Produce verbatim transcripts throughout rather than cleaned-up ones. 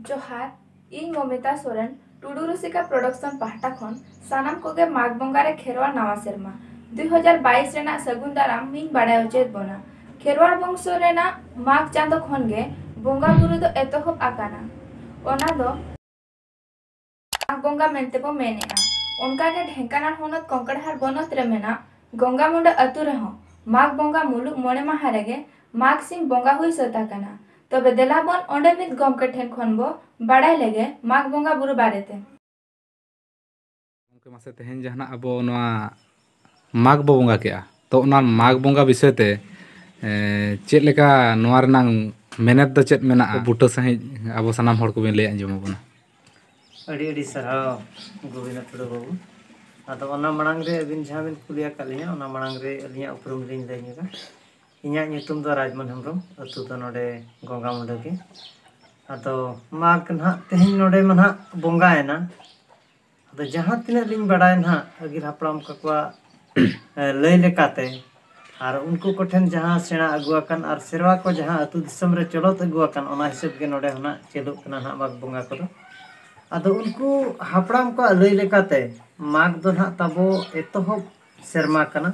ᱡᱚᱦᱟᱨ, ᱤᱧ ᱢᱚᱢᱤᱛᱟ ᱥᱚᱨᱮᱱ, ᱴᱩᱰᱩ ᱨᱩᱥᱤᱠᱟ ᱯᱨᱚᱰᱟᱠᱥᱚᱱ ᱯᱟᱦᱴᱟ ᱠᱷᱚᱱ ᱥᱟᱱᱟᱢ ᱠᱚᱜᱮ ᱢᱟᱜᱽ ᱵᱚᱸᱜᱟ ᱨᱮ ᱠᱷᱮᱨᱣᱟᱲ ᱱᱟᱣᱟ ᱥᱮᱨᱢᱟ ᱫᱩᱭ ᱦᱟᱡᱟᱨ ᱵᱟᱭᱤᱥ ᱨᱮᱱᱟᱜ ᱥᱟᱹᱜᱩᱱ ᱫᱟᱨᱟᱢ ᱤᱧ ᱵᱟᱲᱟᱭ ᱦᱚᱪᱚᱭᱮᱫ ᱵᱚᱱᱟ᱾ ᱠᱷᱮᱨᱣᱟᱲ ᱵᱚᱝᱥᱚ ᱨᱮᱱᱟᱜ ᱢᱟᱜᱽ ᱪᱟᱸᱫᱚ ᱠᱷᱚᱱ ᱜᱮ ᱵᱚᱸᱜᱟ ᱵᱩᱨᱩ ᱫᱚ ᱮᱛᱚᱦᱚᱵ ᱟᱠᱟᱱᱟ᱾ ᱚᱱᱟ ᱫᱚ ᱢᱟᱜᱽ ᱵᱚᱸᱜᱟ ᱢᱮᱱᱛᱮ ᱵᱚ ᱢᱮᱱᱮᱜᱼᱟ᱾ ᱚᱱᱠᱟ ᱜᱮ ᱰᱷᱮᱝᱠᱟᱱᱟᱞ ᱦᱚᱱᱚᱛ ᱠᱚᱝᱠᱚᱲᱦᱟᱨ ᱵᱚᱱᱚᱛ ᱨᱮ ᱢᱮᱱᱟᱜ ᱜᱚᱝᱜᱟ ᱢᱩᱸᱰᱟᱹ ᱟᱹᱛᱩ ᱨᱮᱦᱚᱸ ᱢᱟᱜᱽ ᱵᱚᱸᱜᱟ ᱢᱩᱞᱩᱜ ᱢᱚᱬᱮ ᱢᱟᱦᱟ ᱨᱮᱜᱮ ᱢᱟᱜᱽ ᱥᱤᱢ ᱵᱚᱸᱜᱟ ᱦᱩᱭ ᱥᱟᱹᱛ ᱟᱠᱟᱱᱟ᱾ ᱛᱚᱵᱮ ᱫᱮᱞᱟ ᱵᱚᱱ ᱚᱸᱰᱮ ᱢᱤᱫ ᱜᱚᱢᱠᱮ ᱴᱷᱮᱱ ᱠᱷᱚᱱ ᱵᱚ ᱵᱟᱲᱟᱭ ᱞᱮᱜᱮ ᱢᱟᱜᱽ ᱵᱚᱸᱜᱟ ᱵᱩᱨᱩ ᱵᱟᱨᱮᱛᱮ᱾ ᱜᱚᱢᱠᱮ, ᱢᱟᱥᱮ ᱛᱮᱦᱮᱧ ᱡᱟᱦᱟᱱᱟᱜ ᱟᱵᱚ ᱱᱚᱣᱟ ᱢᱟᱜᱽ ᱵᱚ ᱵᱚᱸᱜᱟ ᱠᱮᱜᱼᱟ, ᱛᱚ ᱚᱱᱟ ᱢᱟᱜᱽ ᱵᱚᱸᱜᱟ ᱵᱤᱥᱚᱭ ᱛᱮ, ᱮ, ᱪᱮᱫ ᱞᱮᱠᱟ ᱱᱚᱣᱟ ᱨᱮᱱᱟᱝ ᱢᱮᱱᱮᱛ ᱫᱚ ᱪᱮᱫ ᱢᱮᱱᱟᱜᱼᱟ? ᱵᱩᱴᱟᱹ ᱥᱟᱺᱦᱤᱡ ᱟᱵᱚ ᱥᱟᱱᱟᱢ ᱦᱚᱲ ᱠᱚᱵᱤᱱ ᱞᱟᱹᱭ ᱟᱸᱡᱚᱢ ᱟᱵᱚᱱᱟ᱾ ᱟᱹᱰᱤ ᱟᱹᱰᱤ ᱥᱟᱨᱦᱟᱣ ᱜᱳᱵᱤᱱᱫᱚ ᱴᱩᱰᱩ ᱵᱟᱹᱵᱩ᱾ ᱟᱫᱚ ᱚᱱᱟ ᱢᱟᱲᱟᱝ ᱨᱮ ᱟᱹᱵᱤᱱ ᱡᱟᱦᱟᱸ ᱵᱤᱱ ᱠᱩᱞᱤ ᱟᱠᱟᱫ ᱞᱤᱧᱟ, ᱚᱱᱟ ᱢᱟᱲᱟᱝ ᱨᱮ ᱟᱹᱞᱤᱧᱟᱜ ᱩᱯᱨᱩᱢ ᱞᱤᱧ ᱞᱟᱹᱭ ᱧᱚᱜᱟ᱾ ᱤᱧᱟᱹᱜ ᱧᱩᱛᱩᱢ ᱫᱚ ᱨᱟᱡᱽᱢᱚᱱ ᱦᱮᱢᱵᱨᱚᱢ, ᱟᱹᱛᱩ ᱫᱚ ᱱᱚᱰᱮ ᱜᱚᱝᱜᱟ ᱢᱩᱸᱰᱟᱹ ᱜᱮ᱾ ᱟᱫᱚ ᱢᱟᱜᱽ ᱱᱟᱦᱟᱜ ᱛᱮᱦᱮᱧ ᱱᱚᱰᱮ ᱢᱟ ᱱᱟᱦᱟᱜ ᱵᱚᱸᱜᱟᱭᱮᱱᱟ᱾ ᱟᱫᱚ ᱡᱟᱦᱟᱸ ᱛᱤᱱᱟᱹᱜ ᱞᱤᱧ ᱵᱟᱲᱟᱭᱟ ᱱᱟᱦᱟᱜ ᱟᱹᱜᱤᱞ ᱦᱟᱯᱲᱟᱢ ᱠᱚᱣᱟᱜ ᱮ, ᱞᱟᱹᱭ ᱞᱮᱠᱟᱛᱮ ᱟᱨ ᱩᱱᱠᱩ ᱠᱚᱴᱷᱮᱱ ᱡᱟᱦᱟᱸ ᱥᱮᱬᱟ ᱟᱹᱜᱩ ᱟᱠᱟᱱ ᱟᱨ ᱥᱮᱨᱣᱟ ᱠᱚ ᱡᱟᱦᱟᱸ ᱟᱹᱛᱩ ᱫᱤᱥᱚᱢ ᱨᱮ ᱪᱚᱞᱚᱛ ᱟᱹᱜᱩ ᱟᱠᱟᱱ, ᱚᱱᱟ ᱦᱤᱥᱟᱹᱵ ᱜᱮ ᱱᱚᱰᱮ ᱦᱚᱸ ᱱᱟᱜ ᱪᱟᱹᱞᱩᱜ ᱠᱟᱱᱟ ᱱᱟᱜ ᱢᱟᱜᱽ ᱵᱚᱸᱜᱟ ᱠᱚᱫᱚ᱾ ᱟᱫᱚ ᱩᱱᱠᱩ ᱦᱟᱯᱲᱟᱢ ᱠᱚᱣᱟᱜ ᱞᱟᱹᱭ ᱞᱮᱠᱟᱛᱮ ᱢᱟᱜᱽ ᱫᱚ ᱱᱟᱜ ᱛᱟᱵᱚ ᱮᱛᱚᱦᱚᱵ ᱥᱮᱨᱢᱟ ᱠᱟᱱᱟ᱾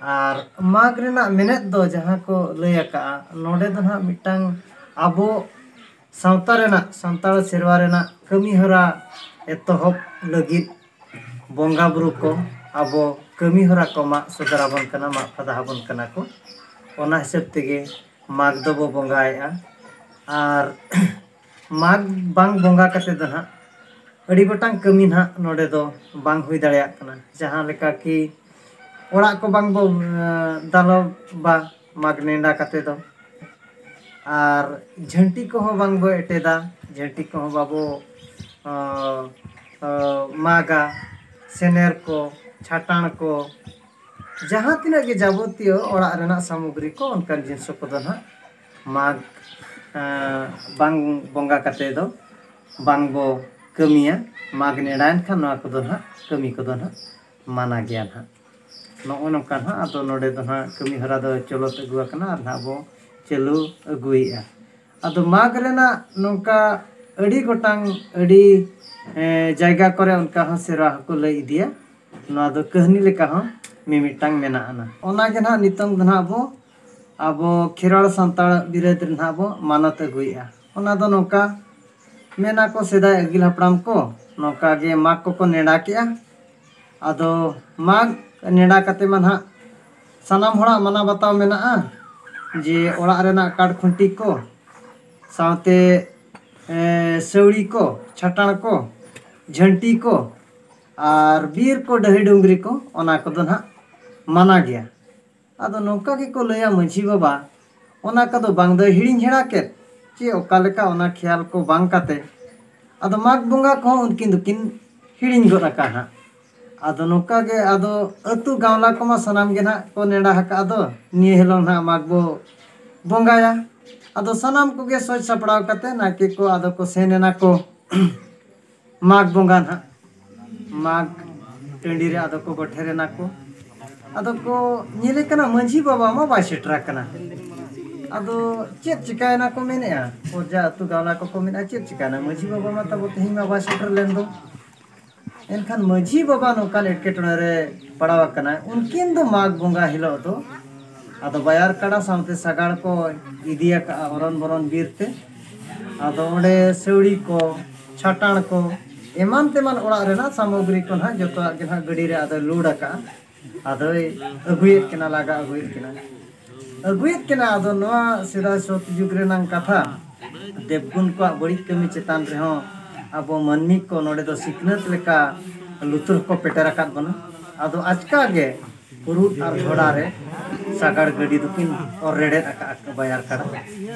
ᱟᱨ ᱢᱟᱜᱽ ᱨᱮᱱᱟᱜ ᱢᱮᱱᱮᱛ ᱫᱚ ᱡᱟᱦᱟᱸ ᱠᱚ ᱞᱟᱹᱭ ᱟᱠᱟᱜᱼᱟ, ᱱᱚᱰᱮ ᱫᱚ ᱱᱟᱜ ᱢᱤᱫᱴᱟᱝ ᱟᱵᱚ ᱥᱟᱶᱛᱟ ᱨᱮᱱᱟᱜ, ᱥᱟᱱᱛᱟᱲ ᱥᱮᱨᱣᱟ ᱨᱮᱱᱟᱜ ᱠᱟᱹᱢᱤ ᱦᱚᱨᱟ ᱮᱛᱚᱦᱚᱵ ᱞᱟᱹᱜᱤᱫ ᱵᱚᱸᱜᱟ ᱵᱩᱨᱩ ᱠᱚ ᱟᱵᱚ ᱠᱟᱹᱢᱤ ᱦᱚᱨᱟ ᱠᱚ ᱢᱟᱜ ᱥᱚᱫᱚᱨ ᱟᱵᱚᱱ ᱠᱟᱱᱟ, ᱢᱟᱜ ᱯᱷᱟᱫᱟ ᱟᱵᱚᱱ ᱠᱟᱱᱟ ᱠᱚ᱾ ᱚᱱᱟ ᱦᱤᱥᱟᱹᱵ ᱛᱮᱜᱮ ᱢᱟᱜᱽ ᱫᱚᱵᱚ ᱵᱚᱸᱜᱟᱭᱮᱜᱼᱟ᱾ ᱟᱨ ᱢᱟᱜᱽ ᱵᱟᱝ ᱵᱚᱸᱜᱟ ᱠᱟᱛᱮ ᱫᱚ ᱱᱟᱦᱟᱜ ᱟᱹᱰᱤ ᱜᱚᱴᱟᱝ ᱠᱟᱹᱢᱤ ᱱᱟᱦᱟᱜ ᱱᱚᱰᱮ ᱫᱚ ᱵᱟᱝ ᱦᱩᱭ ᱫᱟᱲᱮᱭᱟᱜ ᱠᱟᱱᱟ᱾ ᱡᱟᱦᱟᱸ ᱞᱮᱠᱟ ᱠᱤ ᱚᱲᱟᱜ ᱠᱚ ᱵᱟᱝ ᱵᱚ, ᱮᱸ, ᱫᱟᱞᱚᱵᱟ ᱢᱟᱜᱽ ᱱᱮᱰᱟ ᱠᱟᱛᱮ ᱫᱚ, ᱟᱨ ᱡᱷᱟᱹᱱᱴᱤ ᱠᱚᱦᱚᱸ ᱵᱟᱝ ᱵᱚ ᱮᱴᱮᱫᱟ, ᱡᱷᱟᱹᱱᱴᱤ ᱠᱚᱦᱚᱸ ᱵᱟᱵᱚ, ᱚᱸ, ᱚᱸ, ᱢᱟᱜᱟ, ᱥᱮᱱᱮᱨ ᱠᱚ, ᱪᱷᱟᱴᱟᱬ ᱠᱚ, ᱡᱟᱦᱟᱸ ᱛᱤᱱᱟᱹᱜ ᱜᱮ ᱡᱟᱵᱚᱛᱤᱭᱚ ᱚᱲᱟᱜ ᱨᱮᱱᱟᱜ ᱥᱟᱢᱚᱜᱽᱨᱤ ᱠᱚ, ᱚᱱᱠᱟᱱ ᱡᱤᱱᱤᱥ ᱠᱚᱫᱚ ᱱᱟᱦᱟᱜ ᱢᱟᱜᱽ, ᱮᱸ, ᱵᱟᱝ ᱵᱚᱸᱜᱟ ᱠᱟᱛᱮ ᱫᱚ ᱵᱟᱝ ᱵᱚ ᱠᱟᱹᱢᱤᱭᱟ᱾ ᱢᱟᱜᱽ ᱱᱮᱰᱟᱭᱮᱱ ᱠᱷᱟᱱ ᱱᱚᱣᱟ ᱠᱚᱫᱚ ᱱᱟᱦᱟᱜ ᱠᱟᱹᱢᱤ ᱠᱚᱫᱚ ᱱᱟᱦᱟᱜ ᱢᱟᱱᱟ ᱜᱮᱭᱟ ᱱᱟᱦᱟᱜ᱾ ᱱᱚᱜᱼᱚ ᱱᱚᱝᱠᱟ ᱱᱟᱦᱟᱜ ᱟᱫᱚ ᱱᱚᱰᱮ ᱫᱚ ᱱᱟᱦᱟᱜ ᱠᱟᱹᱢᱤ ᱦᱚᱨᱟ ᱫᱚ ᱪᱚᱞᱚᱛ ᱟᱹᱜᱩ ᱟᱠᱟᱱᱟ ᱟᱨ ᱱᱟᱦᱟᱜ ᱵᱚ ᱪᱟᱹᱞᱩ ᱟᱹᱜᱩᱭᱮᱫᱼᱟ᱾ ᱟᱫᱚ ᱢᱟᱜᱽ ᱨᱮᱱᱟᱜ ᱱᱚᱝᱠᱟ ᱟᱹᱰᱤ ᱜᱚᱴᱟᱝ, ᱟᱹᱰᱤ ᱮ, ᱡᱟᱭᱜᱟ ᱠᱚᱨᱮ ᱚᱱᱠᱟ ᱦᱚᱸ ᱥᱮᱨᱣᱟ ᱦᱚᱸᱠᱚ ᱞᱟᱹᱭ ᱤᱫᱤᱭᱟ᱾ ᱱᱚᱣᱟ ᱫᱚ ᱠᱟᱹᱦᱱᱤ ᱞᱮᱠᱟ ᱦᱚᱸ ᱢᱤᱢᱤᱫᱴᱟᱝ ᱢᱮᱱᱟᱜ ᱟᱱᱟ᱾ ᱚᱱᱟ ᱜᱮ ᱱᱟᱦᱟᱜ ᱱᱤᱛᱚᱝ ᱫᱚ ᱱᱟᱦᱟᱜ ᱵᱚ ᱟᱵᱚ ᱠᱷᱮᱨᱣᱟᱲ ᱥᱟᱱᱛᱟᱲ ᱵᱤᱨᱟᱹᱫ ᱨᱮ ᱱᱟᱦᱟᱜ ᱵᱚ ᱢᱟᱱᱚᱛ ᱟᱹᱜᱩᱭᱮᱫᱼᱟ᱾ ᱚᱱᱟ ᱫᱚ ᱱᱚᱝᱠᱟ ᱢᱮᱱᱟ ᱠᱚ, ᱥᱮᱫᱟᱭ ᱟᱹᱜᱤᱞ ᱦᱟᱯᱲᱟᱢ ᱠᱚ ᱱᱚᱝᱠᱟ ᱜᱮ ᱢᱟᱜᱽ ᱠᱚᱠᱚ ᱱᱮᱰᱟ ᱠᱮᱜᱼᱟ᱾ ᱟᱫᱚ ᱢᱟᱜᱽ ᱱᱮᱰᱟ ᱠᱟᱛᱮ ᱢᱟ ᱱᱟᱦᱟᱜ ᱥᱟᱱᱟᱢ ᱦᱚᱲᱟᱜ ᱢᱟᱱᱟᱣ ᱵᱟᱛᱟᱣ ᱢᱮᱱᱟᱜᱼᱟ ᱡᱮ ᱚᱲᱟᱜ ᱨᱮᱱᱟᱜ ᱠᱟᱴ ᱠᱷᱩᱱᱴᱤ ᱠᱚ ᱥᱟᱶᱛᱮ ᱮ, ᱥᱟᱹᱣᱲᱤ ᱠᱚ, ᱪᱷᱟᱴᱟᱬ ᱠᱚ, ᱡᱷᱟᱹᱱᱴᱤ ᱠᱚ ᱟᱨ ᱵᱤᱨ ᱠᱚ, ᱰᱟᱹᱦᱤ ᱰᱩᱝᱨᱤ ᱠᱚ, ᱚᱱᱟ ᱠᱚᱫᱚ ᱱᱟᱦᱟᱜ ᱢᱟᱱᱟ ᱜᱮᱭᱟ᱾ ᱟᱫᱚ ᱱᱚᱝᱠᱟ ᱜᱮᱠᱚ ᱞᱟᱹᱭᱟ ᱢᱟᱹᱡᱷᱤ ᱵᱟᱵᱟ, ᱚᱱᱟ ᱠᱚᱫᱚ ᱵᱟᱝ ᱫᱚᱭ ᱦᱤᱲᱤᱧ ᱦᱮᱲᱟ ᱠᱮᱫ ᱪᱮ ᱚᱠᱟ ᱞᱮᱠᱟ, ᱚᱱᱟ ᱠᱷᱮᱭᱟᱞ ᱠᱚ ᱵᱟᱝ ᱠᱟᱛᱮ ᱟᱫᱚ ᱢᱟᱜᱽ ᱵᱚᱸᱜᱟ ᱠᱚᱦᱚᱸ ᱩᱱᱠᱤᱱ ᱫᱚᱠᱤᱱ ᱦᱤᱲᱤᱧ ᱜᱚᱫ ᱟᱠᱟᱫ ᱦᱟᱸᱜ᱾ ᱟᱫᱚ ᱱᱚᱝᱠᱟ ᱜᱮ ᱟᱫᱚ ᱟᱹᱛᱩ ᱜᱟᱶᱞᱟ ᱠᱚᱢᱟ ᱥᱟᱱᱟᱢ ᱜᱮ ᱱᱟᱦᱟᱜ ᱠᱚ ᱱᱮᱰᱟ ᱟᱠᱟᱫ ᱫᱚ ᱱᱤᱭᱟᱹ ᱦᱤᱞᱳᱜ ᱱᱟᱦᱟᱜ ᱢᱟᱜᱽ ᱵᱚ ᱵᱚᱸᱜᱟᱭᱟ᱾ ᱟᱫᱚ ᱥᱟᱱᱟᱢ ᱠᱚᱜᱮ ᱥᱚᱡᱽ ᱥᱟᱯᱲᱟᱣ ᱠᱟᱛᱮ ᱱᱟᱭᱠᱮ ᱠᱚ ᱟᱫᱚ ᱠᱚ ᱥᱮᱱ ᱮᱱᱟ ᱠᱚ ᱢᱟᱜᱽ ᱵᱚᱸᱜᱟ ᱱᱟᱦᱟᱜ ᱢᱟᱜᱽ ᱴᱟᱺᱰᱤ ᱨᱮ ᱟᱫᱚ ᱠᱚ ᱜᱚᱴᱷᱮᱨ ᱮᱱᱟ ᱠᱚ᱾ ᱟᱫᱚ ᱠᱚ ᱧᱮᱞᱮ ᱠᱟᱱᱟ ᱢᱟᱹᱡᱷᱤ ᱵᱟᱵᱟ ᱢᱟ ᱵᱟᱭ ᱥᱮᱴᱮᱨ ᱟᱠᱟᱱᱟ᱾ ᱟᱫᱚ ᱪᱮᱫ ᱪᱤᱠᱟᱭᱮᱱᱟ ᱠᱚ ᱢᱮᱱᱮᱫᱼᱟ, ᱯᱚᱨᱡᱟ ᱟᱹᱛᱩ ᱜᱟᱶᱞᱟ ᱠᱚᱠᱚ ᱢᱮᱱᱮᱫᱼᱟ, ᱪᱮᱫ ᱪᱤᱠᱟᱭᱮᱱᱟ ᱢᱟᱹᱡᱷᱤ ᱵᱟᱵᱟ ᱢᱟ ᱛᱟᱵᱚ ᱛᱮᱦᱮᱧ ᱢᱟ ᱵᱟᱭ ᱥᱮᱴᱮᱨ ᱞᱮᱱ ᱫᱚ᱾ ᱮᱱᱠᱷᱟᱱ ᱢᱟᱹᱡᱷᱤ ᱵᱟᱵᱟ ᱱᱚᱝᱠᱟᱱ ᱮᱴᱠᱮᱴᱚᱬᱮ ᱨᱮ ᱯᱟᱲᱟᱣ ᱟᱠᱟᱱᱟᱭ, ᱩᱱᱠᱤᱱ ᱫᱚ ᱢᱟᱜᱽ ᱵᱚᱸᱜᱟ ᱦᱤᱞᱳᱜ ᱫᱚ ᱟᱫᱚ ᱵᱟᱭᱟᱨ ᱠᱟᱰᱟ ᱥᱟᱶᱛᱮ ᱥᱟᱜᱟᱲ ᱠᱚ ᱤᱫᱤ ᱟᱠᱟᱫᱼᱟ ᱚᱨᱚᱱ ᱵᱚᱨᱚᱱ ᱵᱤᱨ ᱛᱮ᱾ ᱟᱫᱚ ᱚᱸᱰᱮ ᱥᱟᱹᱣᱲᱤ ᱠᱚ, ᱪᱷᱟᱴᱟᱬ ᱠᱚ, ᱮᱢᱟᱱ ᱛᱮᱢᱟᱱ ᱚᱲᱟᱜ ᱨᱮᱱᱟᱜ ᱥᱟᱢᱚᱜᱽᱨᱤ ᱠᱚ ᱱᱟᱦᱟᱜ ᱡᱚᱛᱚᱣᱟᱜ ᱜᱮ ᱱᱟᱦᱟᱜ ᱜᱟᱹᱰᱤ ᱨᱮ ᱟᱫᱚᱭ ᱞᱳᱰ ᱟᱠᱟᱫᱼᱟ᱾ ᱟᱫᱚᱭ ᱟᱹᱜᱩᱭᱮᱫ ᱠᱤᱱᱟ, ᱞᱟᱜᱟ ᱟᱹᱜᱩᱭᱮᱫ ᱠᱤᱱᱟ᱾ ᱟᱹᱜᱩᱭᱮᱫ ᱠᱤᱱᱟ᱾ ᱟᱫᱚ ᱱᱚᱣᱟ ᱥᱮᱫᱟᱭ ᱥᱚᱛ ᱡᱩᱜᱽ ᱨᱮᱱᱟᱝ ᱠᱟᱛᱷᱟ, ᱫᱮᱵᱽᱜᱩᱱ ᱠᱚᱣᱟᱜ ᱵᱟᱹᱲᱤᱡ ᱠᱟᱹᱢᱤ ᱪᱮᱛᱟᱱ ᱨᱮᱦᱚᱸ ᱟᱵᱚ ᱢᱟᱹᱱᱢᱤ ᱠᱚ ᱱᱚᱰᱮ ᱫᱚ ᱥᱤᱠᱷᱱᱟᱹᱛ ᱞᱮᱠᱟ ᱞᱩᱛᱩᱨ ᱠᱚ ᱯᱮᱴᱮᱨ ᱟᱠᱟᱫ ᱵᱚᱱᱟ᱾ ᱟᱫᱚ ᱟᱪᱠᱟ ᱜᱮ ᱯᱩᱨᱩᱫ ᱟᱨ ᱡᱷᱚᱲᱟ ᱨᱮ ᱥᱟᱜᱟᱲ ᱜᱟᱹᱰᱤ ᱫᱚᱠᱤᱱ ᱚᱨ ᱨᱮᱲᱮᱫ ᱟᱠᱟᱫᱼᱟ ᱵᱟᱭᱟᱨ ᱠᱟᱰᱟ᱾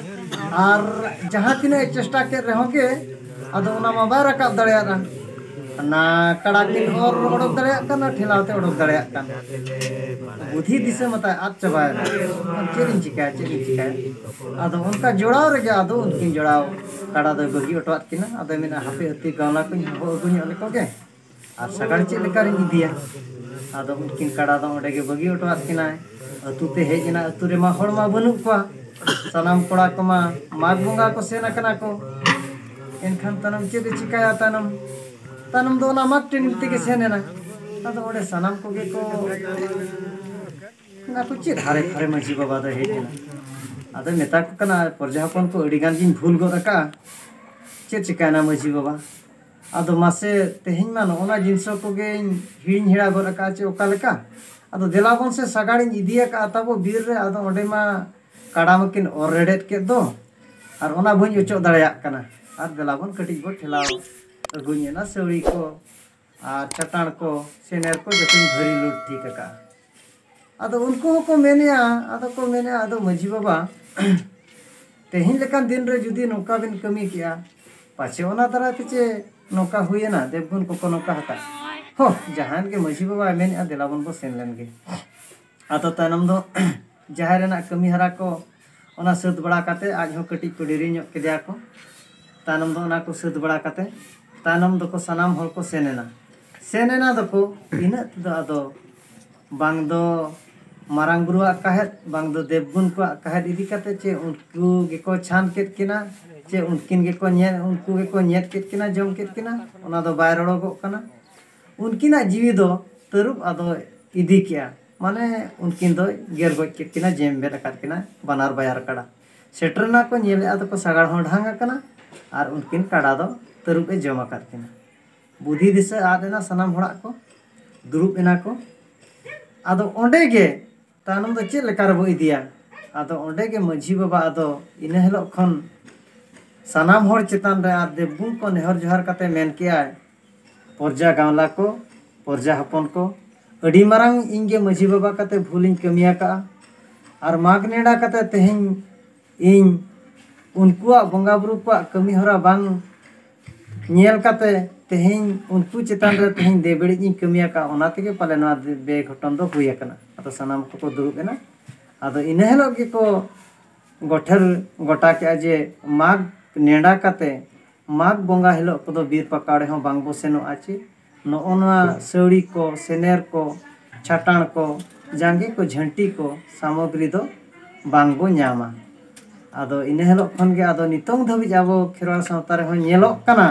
ᱟᱨ ᱡᱟᱦᱟᱸ ᱛᱤᱱᱟᱹᱜ ᱮ ᱪᱮᱥᱴᱟ ᱠᱮᱫ ᱨᱮᱦᱚᱸ ᱜᱮ, ᱟᱫᱚ ᱚᱱᱟ ᱢᱟ ᱵᱟᱭ ᱨᱟᱠᱟᱵ ᱫᱟᱲᱮᱭᱟᱫᱼᱟ᱾ ᱚᱱᱟ ᱠᱟᱰᱟ ᱠᱤᱱ ᱚᱨ ᱚᱰᱚᱠ ᱫᱟᱲᱮᱭᱟᱜ ᱠᱟᱱᱟ, ᱴᱷᱮᱞᱟᱣ ᱛᱮ ᱚᱰᱚᱠ ᱫᱟᱲᱮᱭᱟᱜ ᱠᱟᱱᱟ᱾ ᱵᱩᱫᱷᱤ ᱫᱤᱥᱟᱹ ᱢᱟᱛᱟᱭ ᱟᱫ ᱪᱟᱵᱟᱭᱮᱱᱟ᱾ ᱪᱮᱫ ᱤᱧ ᱪᱤᱠᱟᱹᱭᱟ, ᱪᱮᱫ ᱤᱧ ᱪᱤᱠᱟᱹᱭᱟ? ᱟᱫᱚ ᱚᱱᱠᱟ ᱡᱚᱲᱟᱣ ᱨᱮᱜᱮ ᱟᱫᱚ ᱩᱱᱠᱤᱱ ᱡᱚᱲᱟᱣ ᱠᱟᱰᱟ ᱫᱚᱭ ᱵᱟᱹᱜᱤ ᱦᱚᱴᱚᱣᱟᱫ ᱠᱤᱱᱟ᱾ ᱟᱫᱚᱭ ᱢᱮᱱᱟ, ᱦᱟᱯᱮ ᱟᱹᱛᱩ ᱜᱟᱶᱞᱟ ᱠᱚᱧ ᱦᱚᱦᱚ ᱟᱹᱜᱩ ᱧᱚᱜ ᱞᱮᱠᱚ ᱜᱮ, ᱟᱨ ᱥᱟᱜᱟᱲ ᱪᱮᱫ ᱞᱮᱠᱟ ᱨᱤᱧ ᱤᱫᱤᱭᱟ? ᱟᱫᱚ ᱩᱱᱠᱤᱱ ᱠᱟᱰᱟ ᱫᱚ ᱚᱸᱰᱮ ᱜᱮ ᱵᱟᱹᱜᱤ ᱦᱚᱴᱚᱣᱟᱫ ᱠᱤᱱᱟᱭ᱾ ᱟᱹᱛᱩ ᱛᱮ ᱦᱮᱡ ᱮᱱᱟ, ᱟᱹᱛᱩ ᱨᱮᱢᱟ ᱦᱚᱲ ᱢᱟ ᱵᱟᱹᱱᱩᱜ ᱠᱚᱣᱟ᱾ ᱥᱟᱱᱟᱢ ᱠᱚᱲᱟ ᱠᱚᱢᱟ ᱢᱟᱜᱽ ᱵᱚᱸᱜᱟ ᱠᱚ ᱥᱮᱱ ᱟᱠᱟᱱᱟ ᱠᱚ᱾ ᱮᱱᱠᱷᱟᱱ ᱛᱟᱭᱱᱚᱢ ᱪᱮᱫ ᱮ ᱪᱤᱠᱟᱹᱭᱟ? ᱛᱟᱭᱱᱚᱢ ᱛᱟᱭᱱᱚᱢ ᱫᱚ ᱚᱱᱟ ᱢᱟᱜᱽ ᱴᱟᱺᱰᱤ ᱛᱮᱜᱮ ᱥᱮᱱ ᱮᱱᱟ᱾ ᱟᱫᱚ ᱚᱸᱰᱮ ᱥᱟᱱᱟᱢ ᱠᱚᱜᱮ ᱠᱚ ᱢᱮᱱᱟ ᱠᱚ, "ᱪᱮᱫ ᱦᱟᱨᱮ ᱯᱷᱟᱨᱮ ᱢᱟᱹᱡᱷᱤ ᱵᱟᱵᱟ ᱫᱚ ᱦᱮᱡ ᱮᱱᱟ?" ᱟᱫᱚ ᱢᱮᱛᱟ ᱠᱚ ᱠᱟᱱᱟ, "ᱯᱨᱚᱡᱟ ᱦᱚᱯᱚᱱ ᱠᱚ ᱟᱹᱰᱤ ᱜᱟᱱ ᱜᱤᱧ ᱵᱷᱩᱞ ᱜᱚᱫ ᱟᱠᱟᱫᱼᱟ, ᱪᱮᱫ ᱪᱤᱠᱟᱹᱭᱮᱱᱟ ᱢᱟᱹᱡᱷᱤ ᱵᱟᱵᱟ? ᱟᱫᱚ ᱢᱟᱥᱮ ᱛᱮᱦᱮᱧ ᱢᱟ ᱱᱚᱜᱼᱚ ᱱᱟ ᱡᱤᱱᱤᱥ ᱠᱚᱜᱮᱧ ᱦᱤᱲᱤᱧ ᱦᱮᱲᱟ ᱜᱚᱫ ᱟᱠᱟᱫᱼᱟ ᱪᱮ ᱚᱠᱟ ᱞᱮᱠᱟ? ᱟᱫᱚ ᱫᱮᱞᱟ ᱵᱚᱱ ᱥᱮ ᱥᱟᱜᱟᱲᱤᱧ ᱤᱫᱤ ᱟᱠᱟᱫᱼᱟ ᱛᱟᱵᱚ ᱵᱤᱨ ᱨᱮ, ᱟᱫᱚ ᱚᱸᱰᱮ ᱢᱟ ᱠᱟᱰᱟ ᱢᱟᱠᱤᱱ ᱚᱨ ᱨᱮᱰᱮᱫ ᱠᱮᱫ ᱫᱚ, ᱟᱨ ᱚᱱᱟ ᱵᱟᱹᱧ ᱚᱪᱚᱜ ᱫᱟᱲᱮᱭᱟᱜ ᱠᱟᱱᱟ, ᱟᱨ ᱫᱮᱞᱟ ᱵᱚᱱ ᱠᱟᱹᱴᱤᱡ ᱵᱚ ᱴᱷᱮᱞᱟᱣ ᱟᱹᱜᱩᱧ ᱮᱱᱟ ᱥᱟᱹᱣᱲᱤ ᱠᱚ ᱟᱨ ᱪᱟᱴᱟᱱ ᱠᱚ ᱥᱮᱱᱮᱨ ᱠᱚ ᱡᱚᱛᱚᱧ ᱵᱷᱟᱹᱨᱤ ᱞᱩᱴ ᱴᱷᱤᱠ ᱟᱠᱟᱫᱼᱟ᱾" ᱟᱫᱚ ᱩᱱᱠᱩ ᱦᱚᱸᱠᱚ ᱢᱮᱱᱮᱜᱼᱟ, ᱟᱫᱚ ᱠᱚ ᱢᱮᱱᱮᱜᱼᱟ, "ᱟᱫᱚ ᱢᱟᱹᱡᱷᱤ ᱵᱟᱵᱟ, ᱛᱮᱦᱮᱧ ᱞᱮᱠᱟᱱ ᱫᱤᱱ ᱨᱮ ᱡᱩᱫᱤ ᱱᱚᱝᱠᱟ ᱵᱤᱱ ᱠᱟᱹᱢᱤ ᱠᱮᱜᱼᱟ, ᱯᱟᱪᱷᱮ ᱚᱱᱟ ᱫᱟᱨᱟᱭ ᱛᱮ ᱪᱮ ᱱᱚᱝᱠᱟ ᱦᱩᱭᱮᱱᱟ, ᱫᱮᱵ ᱜᱩᱱ ᱠᱚᱠᱚ ᱱᱚᱝᱠᱟ ᱟᱠᱟᱫ?" ᱦᱚ, ᱡᱟᱦᱟᱸᱭ ᱜᱮ ᱢᱟᱹᱡᱷᱤ ᱵᱟᱵᱟᱭ ᱢᱮᱱᱮᱜᱼᱟ, ᱫᱮᱞᱟ ᱵᱚᱱ ᱵᱚ ᱥᱮᱱ ᱞᱮᱱ ᱜᱮ᱾ ᱟᱫᱚ ᱛᱟᱭᱱᱚᱢ ᱫᱚ ᱡᱟᱦᱮᱨ ᱨᱮᱱᱟᱜ ᱠᱟᱹᱢᱤ ᱦᱚᱨᱟ ᱠᱚ ᱚᱱᱟ ᱥᱟᱹᱛ ᱵᱟᱲᱟ ᱠᱟᱛᱮ, ᱟᱡ ᱦᱚᱸ ᱠᱟᱹᱴᱤᱡ ᱠᱚ ᱰᱮᱨᱤ ᱧᱚᱜ ᱠᱮᱫᱮᱭᱟ ᱠᱚ᱾ ᱛᱟᱭᱱᱚᱢ ᱫᱚ ᱚᱱᱟ ᱠᱚ ᱥᱟᱹᱛ ᱵᱟᱲᱟ ᱠᱟᱛᱮ, ᱛᱟᱭᱱᱚᱢ ᱫᱚᱠᱚ ᱥᱟᱱᱟᱢ ᱦᱚᱲ ᱠᱚ ᱥᱮᱱ ᱮᱱᱟ᱾ ᱥᱮᱱ ᱮᱱᱟ ᱫᱚᱠᱚ, ᱤᱱᱟᱹᱜ ᱛᱮᱫᱚ ᱟᱫᱚ ᱵᱟᱝ ᱫᱚ ᱢᱟᱨᱟᱝ ᱵᱩᱨᱩᱣᱟᱜ ᱠᱟᱦᱮᱫ, ᱵᱟᱝ ᱫᱚ ᱫᱮᱵᱽᱜᱩᱱ ᱠᱚᱣᱟᱜ ᱠᱟᱦᱮᱫ ᱤᱫᱤ ᱠᱟᱛᱮ, ᱪᱮ ᱩᱱᱠᱩ ᱜᱮᱠᱚ ᱪᱷᱟᱱ ᱠᱮᱫ ᱠᱤᱱᱟ, ᱪᱮ ᱩᱱᱠᱤᱱ ᱜᱮᱠᱚ ᱧᱮᱞ, ᱩᱱᱠᱩ ᱜᱮᱠᱚ ᱧᱮᱫ ᱠᱮᱫ ᱠᱤᱱᱟ, ᱡᱚᱢ ᱠᱮᱫ ᱠᱤᱱᱟ, ᱚᱱᱟ ᱫᱚ ᱵᱟᱭ ᱨᱚᱲᱚᱜᱚᱜ ᱠᱟᱱᱟ᱾ ᱩᱱᱠᱤᱱᱟᱜ ᱡᱤᱣᱤ ᱫᱚ ᱛᱟᱹᱨᱩᱵ ᱟᱫᱚ ᱤᱫᱤ ᱠᱮᱜᱼᱟ, ᱢᱟᱱᱮ ᱩᱱᱠᱤᱱ ᱫᱚᱭ ᱜᱮᱨ ᱜᱚᱡ ᱠᱮᱫ ᱠᱤᱱᱟ, ᱡᱮᱢᱵᱮᱫ ᱟᱠᱟᱫ ᱠᱤᱱᱟ ᱵᱟᱱᱟᱨ ᱵᱟᱭᱟᱨ ᱠᱟᱰᱟ᱾ ᱥᱮᱴᱮᱨ ᱮᱱᱟ ᱠᱚ, ᱧᱮᱞᱮᱜᱼᱟ ᱫᱚᱠᱚ ᱥᱟᱜᱟᱲ ᱦᱚᱸ ᱰᱷᱟᱝ ᱟᱠᱟᱱᱟ ᱟᱨ ᱩᱱᱠᱤᱱ ᱠᱟᱰᱟ ᱫᱚ ᱛᱟᱹᱨᱩᱵ ᱮ ᱡᱚᱢ ᱟᱠᱟᱫ ᱠᱤᱱᱟ᱾ ᱵᱩᱫᱷᱤ ᱫᱤᱥᱟᱹ ᱟᱫ ᱮᱱᱟ ᱥᱟᱱᱟᱢ ᱦᱚᱲᱟᱜ ᱠᱚ, ᱫᱩᱲᱩᱵ ᱮᱱᱟ ᱠᱚ᱾ ᱟᱫᱚ ᱚᱸᱰᱮ ᱜᱮ ᱛᱟᱭᱱᱚᱢ ᱫᱚ ᱪᱮᱫ ᱞᱮᱠᱟ ᱨᱮᱵᱚ ᱤᱫᱤᱭᱟ? ᱟᱫᱚ ᱚᱸᱰᱮ ᱜᱮ ᱢᱟᱹᱡᱷᱤ ᱵᱟᱵᱟ ᱟᱫᱚ ᱤᱱᱟᱹ ᱦᱤᱞᱳᱜ ᱠᱷᱚᱱ ᱥᱟᱱᱟᱢ ᱦᱚᱲ ᱪᱮᱛᱟᱱ ᱨᱮ ᱟᱨ ᱫᱮᱵᱽᱜᱩᱱ ᱠᱚ ᱱᱮᱦᱚᱨ ᱡᱚᱦᱟᱨ ᱠᱟᱛᱮ ᱢᱮᱱ ᱠᱮᱜᱼᱟᱭ, ᱯᱚᱨᱡᱟ ᱜᱟᱶᱞᱟ ᱠᱚ, ᱯᱚᱨᱡᱟ ᱦᱚᱯᱚᱱ ᱠᱚ, ᱟᱹᱰᱤ ᱢᱟᱨᱟᱝ ᱤᱧ ᱜᱮ ᱢᱟᱹᱡᱷᱤ ᱵᱟᱵᱟ ᱠᱟᱛᱮ ᱵᱷᱩᱞᱤᱧ ᱠᱟᱹᱢᱤ ᱟᱠᱟᱫᱼᱟ᱾ ᱟᱨ ᱢᱟᱜᱽ ᱱᱮᱰᱟ ᱠᱟᱛᱮ ᱛᱮᱦᱮᱧ ᱤᱧ ᱩᱱᱠᱩᱣᱟᱜ ᱵᱚᱸᱜᱟ ᱵᱩᱨᱩ ᱠᱚᱣᱟᱜ ᱠᱟᱹᱢᱤ ᱦᱚᱨᱟ ᱵᱟᱝ ᱧᱮᱞ ᱠᱟᱛᱮ ᱛᱮᱦᱮᱧ ᱩᱱᱠᱩ ᱪᱮᱛᱟᱱ ᱨᱮ ᱛᱮᱦᱮᱧ ᱵᱮᱵᱟᱹᱲᱤᱡ ᱤᱧ ᱠᱟᱹᱢᱤ ᱟᱠᱟᱫᱼᱟ, ᱚᱱᱟ ᱛᱮᱜᱮ ᱯᱟᱞᱮ ᱱᱚᱣᱟ ᱵᱮᱜᱷᱚᱴᱚᱱ ᱫᱚ ᱦᱩᱭ ᱟᱠᱟᱱᱟ᱾ ᱟᱫᱚ ᱥᱟᱱᱟᱢ ᱠᱚᱠᱚ ᱫᱩᱲᱩᱵ ᱮᱱᱟ᱾ ᱟᱫᱚ ᱤᱱᱟᱹ ᱦᱤᱞᱳᱜ ᱜᱮᱠᱚ ᱜᱚᱴᱷᱮᱨ ᱜᱚᱴᱟ ᱠᱮᱜᱼᱟ ᱡᱮ ᱢᱟᱜᱽ ᱱᱮᱰᱟ ᱠᱟᱛᱮ ᱢᱟᱜᱽ ᱵᱚᱸᱜᱟ ᱦᱤᱞᱳᱜ ᱠᱚᱫᱚ ᱵᱤᱨ ᱯᱟᱠᱟᱲ ᱦᱚᱸ ᱵᱟᱝ ᱵᱚ ᱥᱮᱱᱚᱜᱼᱟ, ᱪᱮ ᱱᱚᱜᱼᱚ ᱱᱚᱣᱟ ᱥᱟᱹᱣᱲᱤ ᱠᱚ, ᱥᱮᱱᱮᱨ ᱠᱚ, ᱪᱷᱟᱴᱟᱬ ᱠᱚ, ᱡᱟᱸᱜᱮ ᱠᱚ, ᱡᱷᱟᱹᱱᱴᱤ ᱠᱚ ᱥᱟᱢᱚᱜᱽᱨᱤ ᱫᱚ ᱵᱟᱝ ᱵᱚ ᱧᱟᱢᱟ᱾ ᱟᱫᱚ ᱤᱱᱟᱹ ᱦᱤᱞᱳᱜ ᱠᱷᱚᱱ ᱜᱮ ᱟᱫᱚ ᱱᱤᱛᱚᱝ ᱫᱷᱟᱹᱵᱤᱡ ᱟᱵᱚ ᱠᱷᱮᱨᱣᱟᱲ ᱥᱟᱶᱛᱟ ᱨᱮᱦᱚᱸ ᱧᱮᱞᱚᱜ ᱠᱟᱱᱟ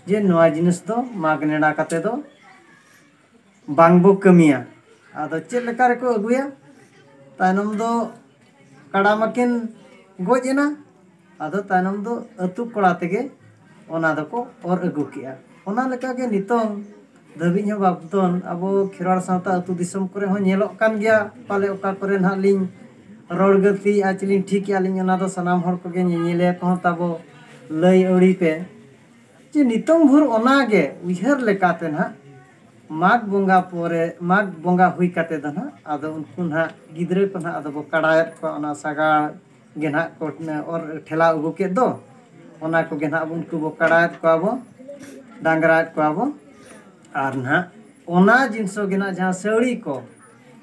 ᱡᱮ ᱱᱚᱣᱟ ᱡᱤᱱᱤᱥ ᱫᱚ ᱢᱟᱜᱽ ᱱᱮᱰᱟ ᱠᱟᱛᱮ ᱫᱚ ᱵᱟᱝ ᱵᱚ ᱠᱟᱹᱢᱤᱭᱟ᱾ ᱟᱫᱚ ᱪᱮᱫ ᱞᱮᱠᱟ ᱨᱮᱠᱚ ᱟᱹᱜᱩᱭᱟ? ᱛᱟᱭᱱᱚᱢ ᱫᱚ ᱠᱟᱰᱟ ᱢᱟᱠᱤᱱ ᱜᱚᱡ ᱮᱱᱟ, ᱟᱫᱚ ᱛᱟᱭᱱᱚᱢ ᱫᱚ ᱟᱹᱛᱩ ᱠᱚᱲᱟ ᱛᱮᱜᱮ ᱚᱱᱟ ᱫᱚᱠᱚ ᱚᱨ ᱟᱹᱜᱩ ᱠᱮᱜᱼᱟ᱾ ᱚᱱᱟ ᱞᱮᱠᱟᱜᱮ ᱱᱤᱛᱚᱝ ᱫᱷᱟᱹᱵᱤᱡ ᱦᱚᱸ ᱵᱟᱯᱫᱚᱱ ᱟᱵᱚ ᱠᱷᱮᱨᱣᱟᱲ ᱥᱟᱶᱛᱟ ᱟᱹᱛᱩ ᱫᱤᱥᱚᱢ ᱠᱚᱨᱮ ᱦᱚᱸ ᱧᱮᱞᱚᱜ ᱠᱟᱱ ᱜᱮᱭᱟ᱾ ᱯᱟᱞᱮ ᱚᱠᱟ ᱠᱚᱨᱮ ᱱᱟᱦᱟᱜ ᱞᱤᱧ ᱨᱚᱲ ᱜᱟᱹᱞᱛᱤᱭᱮᱜᱼᱟ ᱪᱮᱞᱤᱧ ᱴᱷᱤᱠᱮᱜᱼᱟ ᱞᱤᱧ, ᱚᱱᱟ ᱫᱚ ᱥᱟᱱᱟᱢ ᱦᱚᱲ ᱠᱚᱜᱮ ᱧᱮᱧᱮᱞᱤᱭᱟᱹ ᱠᱚᱦᱚᱸ ᱛᱟᱵᱚ ᱞᱟᱹᱭ ᱟᱹᱣᱲᱤ ᱯᱮ ᱡᱮ ᱱᱤᱛᱚᱝ ᱵᱷᱳᱨ ᱚᱱᱟᱜᱮ ᱩᱭᱦᱟᱹᱨ ᱞᱮᱠᱟᱛᱮ ᱱᱟᱦᱟᱜ ᱢᱟᱜᱽ ᱵᱚᱸᱜᱟ ᱯᱚᱨᱮ, ᱢᱟᱜᱽ ᱵᱚᱸᱜᱟ ᱦᱩᱭ ᱠᱟᱛᱮ ᱫᱚ ᱱᱟᱦᱟᱜ ᱟᱫᱚ ᱩᱱᱠᱩ ᱱᱟᱦᱟᱜ ᱜᱤᱫᱽᱨᱟᱹ ᱠᱚ ᱱᱟᱦᱟᱜ ᱟᱫᱚ ᱵᱚ ᱠᱟᱲᱟᱭᱮᱫ ᱠᱚᱣᱟ, ᱚᱱᱟ ᱥᱟᱜᱟᱲ ᱜᱮ ᱱᱟᱦᱟᱜ ᱠᱚ ᱚᱨ ᱴᱷᱮᱞᱟᱣ ᱟᱹᱜᱩ ᱠᱮᱫ ᱫᱚ, ᱚᱱᱟ ᱠᱚᱜᱮ ᱱᱟᱦᱟᱜ ᱩᱱᱠᱩ ᱵᱚ ᱠᱟᱲᱟᱭᱮᱫ ᱠᱚᱣᱟ ᱵᱚ, ᱰᱟᱝᱨᱟᱭᱮᱫ ᱠᱚᱣᱟ ᱵᱚ᱾ ᱟᱨ ᱱᱟᱦᱟᱜ ᱚᱱᱟ ᱡᱤᱱᱤᱥ ᱜᱮ ᱱᱟᱦᱟᱜ ᱡᱟᱦᱟᱸ ᱥᱟᱹᱣᱲᱤ ᱠᱚ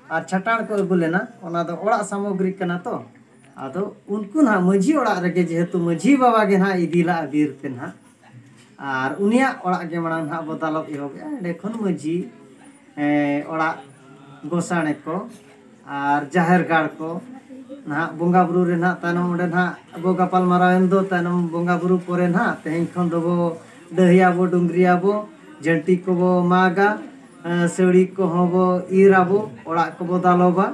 ᱟᱨ ᱪᱷᱟᱴᱟᱬ ᱠᱚ ᱟᱹᱜᱩ ᱞᱮᱱᱟ, ᱚᱱᱟ ᱫᱚ ᱚᱲᱟᱜ ᱥᱟᱢᱚᱜᱽᱨᱤ ᱠᱟᱱᱟ ᱛᱚ᱾ ᱟᱫᱚ ᱩᱱᱠᱩ ᱱᱟᱦᱟᱜ ᱢᱟᱹᱡᱷᱤ ᱚᱲᱟᱜ ᱨᱮᱜᱮ, ᱡᱮᱦᱮᱛᱩ ᱢᱟᱹᱡᱷᱤ ᱵᱟᱵᱟ ᱜᱮ ᱱᱟᱦᱟᱜ ᱤᱫᱤ ᱞᱟᱜᱼᱟ ᱵᱤᱨ ᱛᱮ ᱱᱟᱦᱟᱜ, ᱟᱨ ᱩᱱᱤᱭᱟᱜ ᱚᱲᱟᱜ ᱜᱮ ᱢᱟᱲᱟᱝ ᱱᱟᱦᱟᱜ ᱵᱚ ᱫᱟᱞᱚᱵ ᱮᱦᱚᱵᱮᱜᱼᱟ᱾ ᱚᱸᱰᱮ ᱠᱷᱚᱱ ᱢᱟᱹᱡᱷᱤ, ᱮᱸ, ᱚᱲᱟᱜ ᱜᱚᱸᱥᱟᱲᱮ ᱠᱚ ᱟᱨ ᱡᱟᱦᱮᱨ ᱜᱟᱲ ᱠᱚ ᱱᱟᱦᱟᱜ ᱵᱚᱸᱜᱟ ᱵᱩᱨᱩ ᱨᱮ ᱱᱟᱦᱟᱜ ᱛᱟᱭᱱᱚᱢ ᱚᱸᱰᱮ ᱱᱟᱦᱟᱜ ᱵᱚ ᱜᱟᱯᱟᱞ ᱢᱟᱨᱟᱣ ᱮᱱ ᱫᱚ, ᱛᱟᱭᱱᱚᱢ ᱵᱚᱸᱜᱟ ᱵᱩᱨᱩ ᱯᱚᱨᱮ ᱱᱟᱦᱟᱜ ᱛᱮᱦᱮᱧ ᱠᱷᱚᱱ ᱫᱚᱵᱚ ᱰᱟᱹᱦᱤᱭᱟᱵᱚ, ᱰᱩᱝᱨᱤᱭᱟᱵᱚ, ᱡᱷᱟᱹᱱᱴᱤ ᱠᱚᱵᱚ ᱢᱟᱜᱟ, ᱮᱸ, ᱥᱟᱹᱲᱤ ᱠᱚᱦᱚᱸ ᱵᱚ ᱤᱨ ᱟᱵᱚ, ᱚᱲᱟᱜ ᱠᱚᱵᱚ ᱫᱟᱞᱚᱵᱟ,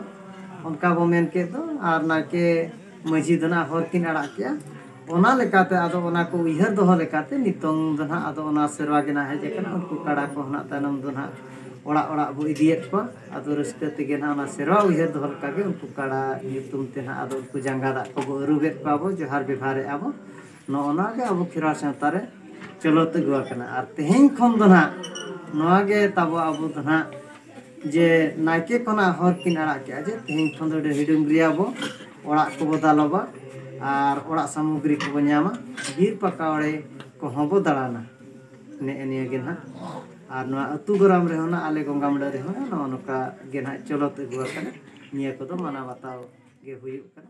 ᱚᱱᱠᱟ ᱵᱚ ᱢᱮᱱ ᱠᱮᱫ ᱫᱚ᱾ ᱟᱨ ᱱᱟᱭᱠᱮ ᱢᱟᱹᱡᱷᱤ ᱫᱚ ᱱᱟᱦᱟᱜ ᱦᱚᱨ ᱠᱤᱱ ᱟᱲᱟᱜ ᱠᱮᱜᱼᱟ᱾ ᱚᱱᱟ ᱞᱮᱠᱟᱛᱮ ᱟᱫᱚ ᱚᱱᱟ ᱠᱚ ᱩᱭᱦᱟᱹᱨ ᱫᱚᱦᱚ ᱞᱮᱠᱟᱛᱮ ᱱᱤᱛᱚᱝ ᱫᱚ ᱱᱟᱦᱟᱜ ᱟᱫᱚ ᱚᱱᱟ ᱥᱮᱨᱣᱟ ᱜᱮ ᱱᱟᱦᱟᱜ ᱦᱮᱡ ᱟᱠᱟᱱᱟ᱾ ᱩᱱᱠᱩ ᱠᱟᱲᱟ ᱠᱚ ᱱᱟᱦᱟᱜ ᱛᱟᱭᱱᱚᱢ ᱫᱚ ᱱᱟᱦᱟᱜ ᱚᱲᱟᱜ ᱚᱲᱟᱜ ᱵᱚ ᱤᱫᱤᱭᱮᱫ ᱠᱚᱣᱟ᱾ ᱟᱫᱚ ᱨᱟᱹᱥᱠᱟᱹ ᱛᱮᱜᱮ ᱱᱟᱦᱟᱜ ᱚᱱᱟ ᱥᱮᱨᱣᱟ ᱩᱭᱦᱟᱹᱨ ᱫᱚᱦᱚ ᱞᱮᱠᱟᱜᱮ ᱩᱱᱠᱩ ᱠᱟᱲᱟ ᱧᱩᱛᱩᱢ ᱛᱮ ᱱᱟᱦᱟᱜ ᱟᱫᱚ ᱩᱱᱠᱩ ᱡᱟᱸᱜᱟ ᱫᱟᱜ ᱠᱚᱵᱚ ᱟᱹᱨᱩᱵᱮᱫ ᱠᱚᱣᱟ ᱵᱚ, ᱡᱚᱦᱟᱨ ᱵᱮᱵᱷᱟᱨᱮᱫᱼᱟ ᱵᱚ᱾ ᱱᱚᱜᱼᱚ ᱱᱚᱣᱟ ᱜᱮ ᱟᱵᱚ ᱠᱷᱮᱨᱣᱟᱲ ᱥᱟᱶᱛᱟ ᱨᱮ ᱪᱚᱞᱚᱛ ᱟᱹᱜᱩ ᱟᱠᱟᱱᱟ᱾ ᱟᱨ ᱛᱮᱦᱮᱧ ᱠᱷᱚᱱ ᱫᱚ ᱱᱟᱦᱟᱜ ᱱᱚᱣᱟ ᱜᱮ ᱛᱟᱵᱚ ᱟᱵᱚ ᱫᱚ ᱱᱟᱦᱟᱜ ᱡᱮ ᱱᱟᱭᱠᱮ ᱠᱷᱚᱱᱟᱜ ᱦᱚᱨ ᱠᱤᱱ ᱟᱲᱟᱜ ᱠᱮᱜᱼᱟ ᱡᱮ ᱛᱮᱦᱮᱧ ᱠᱷᱚᱱ ᱫᱚ ᱰᱟᱹᱦᱤ ᱰᱩᱝᱨᱤᱭᱟᱵᱚ, ᱚᱲᱟᱜ ᱠᱚᱵᱚ ᱫᱟᱞᱚᱵᱟ ᱟᱨ ᱚᱲᱟᱜ ᱥᱟᱢᱚᱜᱨᱤ ᱠᱚᱵᱚ ᱧᱟᱢᱟ, ᱵᱤᱨ ᱯᱟᱠᱟᱣᱲᱮ ᱠᱚᱦᱚᱸ ᱵᱚ ᱫᱟᱬᱟᱱᱟ᱾ ᱱᱮᱜᱼᱮ ᱱᱤᱭᱟᱹ ᱜᱮ ᱱᱟᱦᱟᱜ᱾ ᱟᱨ ᱱᱚᱣᱟ ᱟᱹᱛᱩ ᱜᱚᱨᱟᱢ ᱨᱮᱦᱚᱸ ᱱᱟᱜ, ᱟᱞᱮ ᱜᱚᱝᱜᱟᱢᱰᱟᱹ ᱨᱮᱦᱚᱸ ᱱᱟᱜ ᱱᱚᱜᱼᱚ ᱱᱚᱝᱠᱟ ᱜᱮ ᱱᱟᱦᱟᱜ ᱪᱚᱞᱚᱛ ᱟᱹᱜᱩ ᱟᱠᱟᱱᱟ᱾ ᱱᱤᱭᱟᱹ ᱠᱚᱫᱚ ᱢᱟᱱᱟᱣ ᱵᱟᱛᱟᱣ ᱜᱮ ᱦᱩᱭᱩᱜ ᱠᱟᱱᱟ᱾